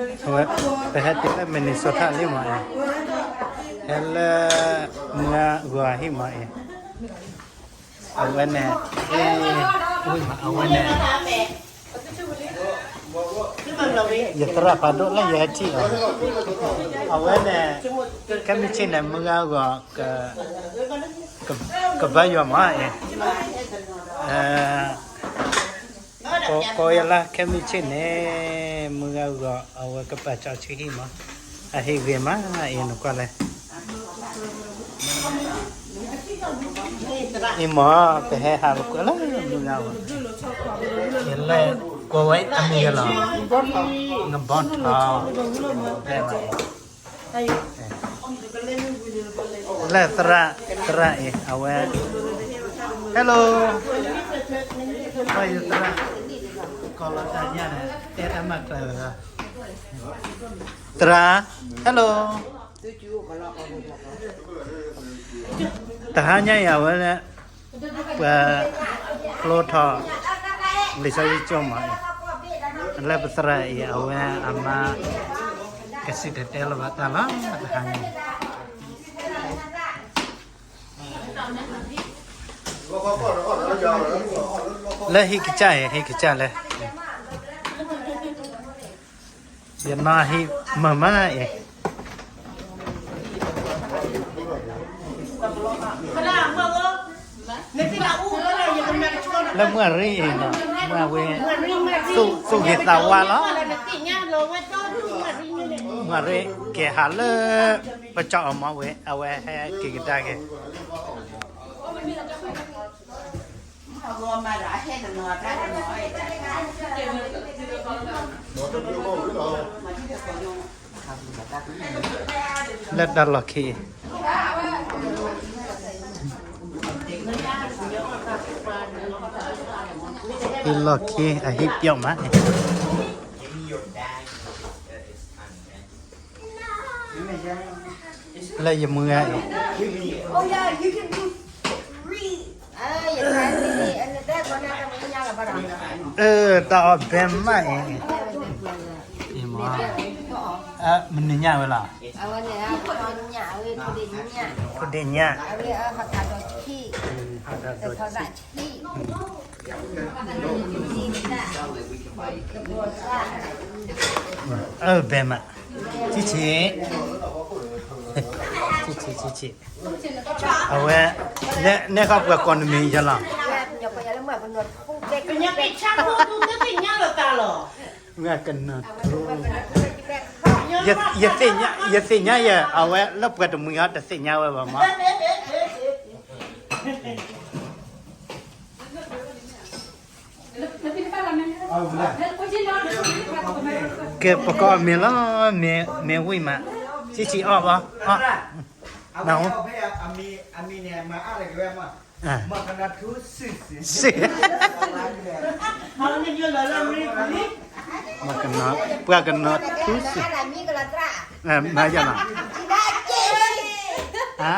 ဝဲ ပဟဲတုၤလၢ Minnesota လံမးအံၤ, ဟဲလၢ မုၢ်ဂၤဂီၤဟံၣ်မးအံၤ, အဝဲန့ၣ်, အဝဲန့ၣ်, ယသရၣ်ဖးဒိၣ်လၢယဟဲထံၣ်အီၤ, အဝဲန့ၣ်, ခဲမုၢ်ဆ့ၣ်န့ၣ် မုၢ်ဂၤဂီၤ ကဘါယွၤမးအံၤ, ကိးယလၢခဲမုၢ်ဆ့ၣ်န့ၣ်, မုၢ်ဂၤဂီၤ အဝဲကပာ်စီဆှံဟံၣ်မး, အဟံၣ်ဂ့ၤမးအံၤ နကွၢ်လဲၣ်, အံၤမး ပဟဲဟးလီၤကွၢ်လၢ မုၢ်ဂၤဂီၤ, ယလဲၤကွၢ်ဝဲအမံၤလီၤ, နဘီထီၣ် လၢသရၣ်, သရၣ်အံၤ အဝဲ, hello, ယသရၣ်, ကီၢ်လီၤတၢ်ညၣ်န့ၣ် တဲတၢ်မၤကျၢၤလီၤ, သရၣ်, hello, တဟါညါအံၤ အဝဲလၢ ပှၤဖျိထီၣ် လံာ်စီဆှံကၠိမး, လၢပသရၣ်အံၤ အဝဲအမါ ကစံၣ်တဲၤတဲလီၤဘၣ်တၢ်လီၤ တဟါညါ, လၢဟံၣ်ကစၢ်အံၤ ဟံၣ်ကစၢ်လၢ ယနီၢ်ဟံၣ်မုာ်မးအံၤ, လၢမုၢ်အရ့အံၤနီၤ, မုၢ်အဝဲ သူၣ်ဂ့ၤသးဝါလီၤ, မုၢ်အရ့က့ၤဟးလၢ ပကၠီအီၤမးဝဲ အဝဲဟဲက့ၤကဒါက့ၤ လၢတၢ်လီၢ်ခံ, ဟံၣ်လီၢ်ခံ အဟံၣ်ပျီမးန့ၣ် လၢယမုၢ်ဂၤအံၤ, အၢ တၢ်အီၣ်ဘဲမးအံၤ, မနုၤညၣ်ဝဲလီၤ, ဖိဒ့ညၣ်, အၢ ဘဲမး, ဆံးဆံး, ဆံးဆံး, အဝဲ, နဲၣ်ခီပှၤကိးနမံၤယလီၤ, ကနီၤထူ, ယသ့ၣ်ညါယၤ အဝဲလၢပှၤတမှံၤဟီတသ့ၣ်ညါဝဲဘၣ်မး ကဲ ပကိးအမံၤလီၤ, မ့ၢ်ဝံၣ်မး, ဆံးဆံးအီၣ်ဘၣ်, အီၣ်, န, ဆံး, ပှၤကနီၤထူစ့ၢ်, မၤယၤလီၤ, ဟါ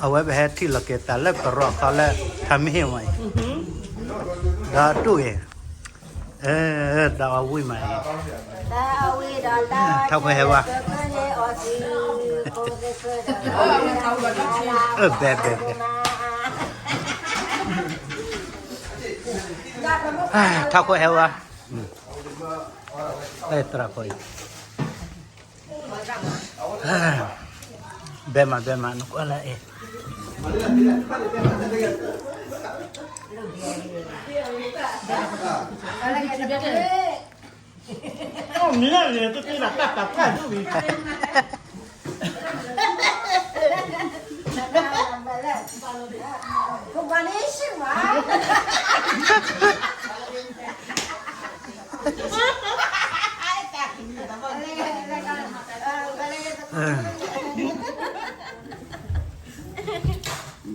အဝဲပဟဲထံၣ်လီၤက့ၤသးလၢပရီခီလၢ ထမ့ၢ်ဟ့ၣ်ဝဲအံၤ, ဒီးတူၢ်အံၤ, ဒီးအဝံၣ်မးအံၤ, ထီၣ်ဖိဟဲဝါ, အၢ ဘဲ ဘဲ ဘဲ, ထီၣ်ဖိဟဲဝါ, သရၣ်ဖိအံၤ ဘဲမး ဘဲမး နကွၢ်လၢအံၤ, မ့ၢ်လၢတသ့လၢတၢ်ပာ်ဖျါဒ်အံၤ,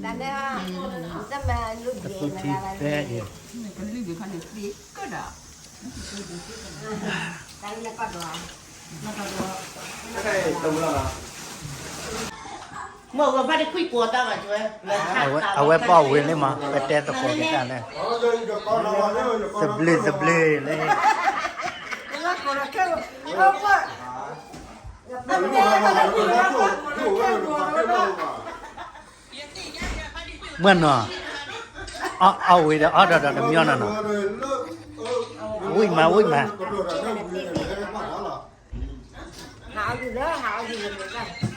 တၢ်န့ၣ်, တသူထံသဲအံၤ အဝဲပှၤဝ့ၤန့ၣ်မး ပတဲသကိးက့ၤတၢ်လဲၣ်, သဘျ့သဘျ့လၢ မ့ၢ်နီၤ, အဝ့ၤဒီးအီၣ်ဒီးဒီးတမံၤနီၤနီၤ, ဝံၣ်မးဝံၣ်မး, ဟးအီၣ်ယူၤလၢဟးအီၣ်ယူၤလၢ